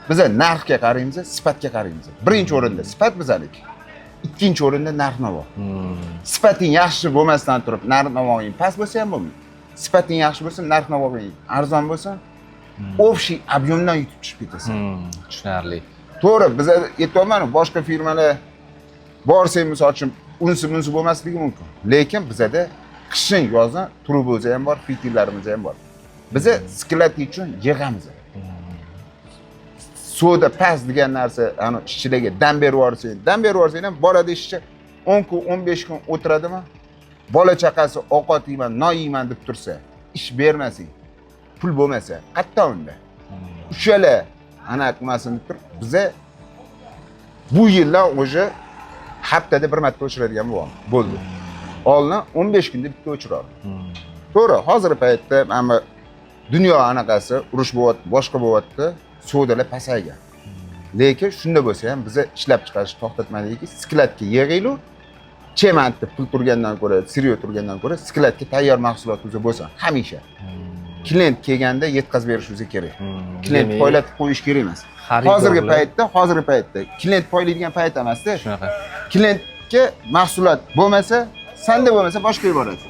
Biza narxga qaraymiz, sifatga qaraymiz. Birinchi o'rinda sifat bizaniki, ikkinchi o'rinda narx navo. Sifating yaxshi bo'lmasdan turib narx navoing past bo'lsa ham bo'lmaydi. Sifating yaxshi bo'lsa, narx navoing arzon bo'lsa, общий объем dan yutib tushib ketasan. Tushunarli. To'g'ri, biza aytyapman, boshqa firmalar borsang, misol uchun, unsi bunsi bo'lmasligi mumkin, lekin bizada qishin yozin труба o'zi ham bor, фитиль larimiz ham bor. Biza склад uchun yig'amiz. Savdo past degan narsa, ani ishchilarga dam berib yuborsang, dam berib yuborsang ham boradi ishchi, 10 kun, 15 kun o'tiradimi, bola chaqasi ovqat yeyman, non yeyman deb tursa, ish bermasang, pul bo'lmasa, qayerdan unda o'shalar anaqa qilmasin deb turib, biza bu yildan уже haftada bir marta o'chiradigan bo'ldi. Oldin 15 kunda bitta o'chirardi. To'g'ri, hozirgi paytda mana bu dunyo anaqasi, urush bo'lyapti, boshqa bo'lyapti, savdolar pasaygan, lekin shunda bo'lsa ham biza ishlab chiqarishni to'xtatmadikki, склад ga yig'aylik, chemantda pul turgandan ko'ra, сырьё turgandan ko'ra, склад ga tayyor mahsulot o'zi bo'lsin hamisha. Клиент kelganda yetkazib berishimiz kerak. Клиент poylatib qo'yish kerak emas. Hozirgi paytda, hozirgi paytda клиент poylaydigan payt emasda. Shunaqa. Клиент ga mahsulot bo'lmasa, sanda bo'lmasa, boshqa yuboradi.